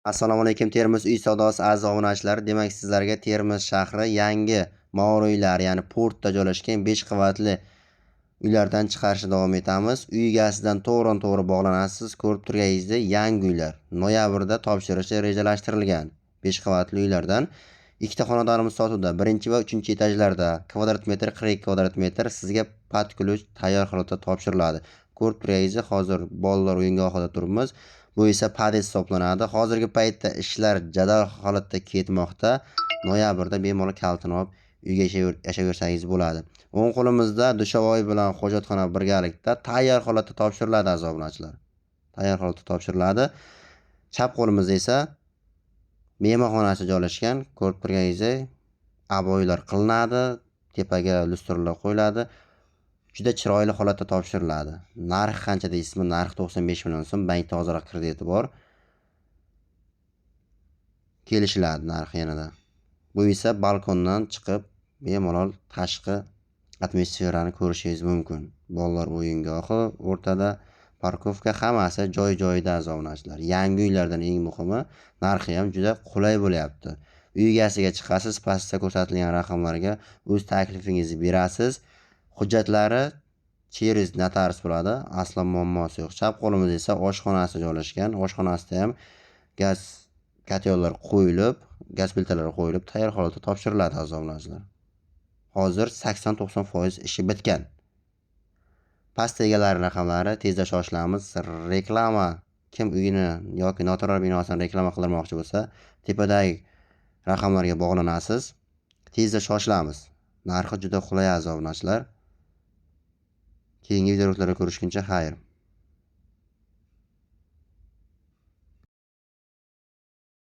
Assalomu alaykum, Termiz uy savdosi aziz obunachilari. Demak, sizlarga Termiz shahri yangi Mavruylar, ya'ni portda joylashgan 5 qavatli uylardan chiqarishni davom etamiz. Uy egasidan to'g'ridan-to'g'ri bog'lanasiz. Ko'rib turganingizdek, yangi uylar noyabrda topshirishi rejalashtirilgan. 5 qavatli uylardan ikkita xonadonimiz sotuvda. 1 va 3 etajlarda kvadrat metr 42 kvadrat metr sizga под ключ tayyor holatda topshiriladi. Ko'rib turganingizdek, hozir bolalar o'yingohida turibmiz. Bu esa подъезд hisoblanadi. Hozirgi paytda ishlar jadal holatda ketmoqda. Noyabrda bemalol kalitini olib uyga yashayversangiz bo'ladi. O'ng qo'limizda душевой bilan hojatxona birgalikda tayyor holatda topshiriladi, aziz obunachilar. Tayyor holatda topshiriladi. Chap qo'limizda esa mehmonxonasi joylashgan. Ko'rib turganingizdek, обой lar qilinadi, tepaga lyustralar qo'yiladi. Juda chiroyli holatda topshiriladi. Narxi qancha deysizmi? Narxi 95 million so'm. Bankda ozroq krediti bor. Kelishiladi narxi yanada. Bu esa balkondan chiqib bemalol tashqi atmosferani ko'rishingiz mumkin. Bolalar o'yingohi o'rtada, парковка, hammasi joy-joyida, aziz obunachilar. Yangi uylardan eng muhimi, narxi ham juda qulay bo'lyapti. Uy egasiga chiqasiz, pastda ko'rsatilgan raqamlarga o'z taklifingizni berasiz. Hujjatlari через notarius bo'ladi. Aslo muammosi yo'q. Chap qo'limizda esa oshxonasi joylashgan. Oshxonasida ham gaz котёл lar qo'yilib, gaz plitalari qo'yilib, tayyor holatda topshiriladi, aziz obunachilar. Hozir 80-90% ishi bitgan. Pastda egalari raqamlari, tezda shoshilamiz. Reklama, kim uyini yoki noturar binosini reklama qildirmoqchi bo'lsa, tepadagi raqamlarga bog'lanasiz. Tezda shoshilamiz. Narxi juda qulay, aziz obunachilar. Keyingi videolarda ko'rishguncha xayr.